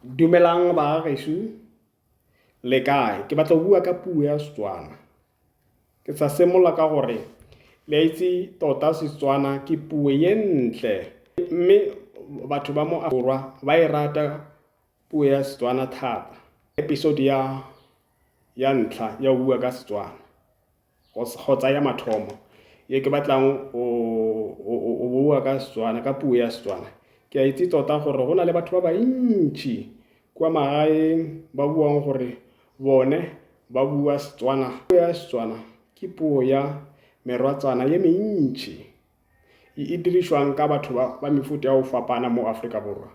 Dumelang bagagešu, le kae? Ke batla go bua ka puo ya Setswana. Ke sa simolola ka gore le a itse tota Setswana ke puo ye ntle mme batho ba mo Borwa ba e rata puo ya Setswana thata. Episode ya ntlha ya go bua ka Setswana kgotsa ya mathomo ye ke batlang o bua ka Setswana, ka puo ya Setswana. Ke a itse tota gore go na le batho ba bantši kwa magaeng ba buang gore bone ba bua Setswana. Puo ya Setswana ke puo ya merwatsana ye mentši e dirišwang ka batho ba mefuta ya go fapana mo Afrika Borwa.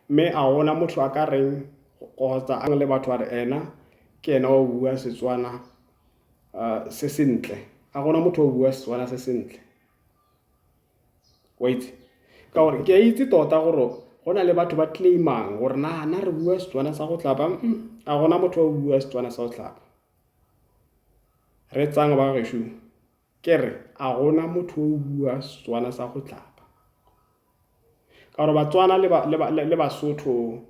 Mme a gona motho a ka reng kgotsa a le batho a re ena ke ena o bua Setswana se sentle. A gona motho o bua Setswana se sentle, wa itse, ka gore ke a itse tota gore go na le batho ba claim-ang gore na re bua Setswana sa go tlapa. A gona motho o bua Setswana sa go tlapa. Reetsang ba gešo, ke re a gona motho o bua Setswana sa go tlapa, ka gore Batswana le Basotho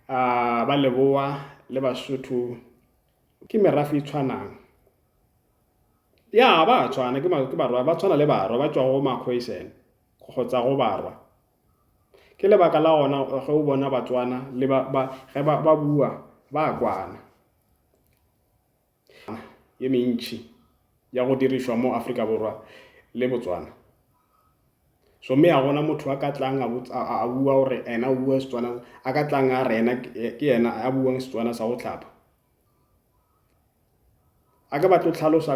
ba Leboa le Basotho ke merafe e tshwanang. Ya, ba tshwana, ke Barwa, ba tshwana le Barwa ba tswa go Makhoisan kgotsa go Barwa. Ke lebaka la gona ge o bona Batswana le ge ba bua ba kwana. Ye mentši ya go dirišwa mo Afrika Borwa le Botswana. So mme a gona motho a ka tlang a bua gore ena o bua Setswana, a ka tlang a re ena ke ena a buang Setswana sa go tlhapa. A ke batlo tlhalosa.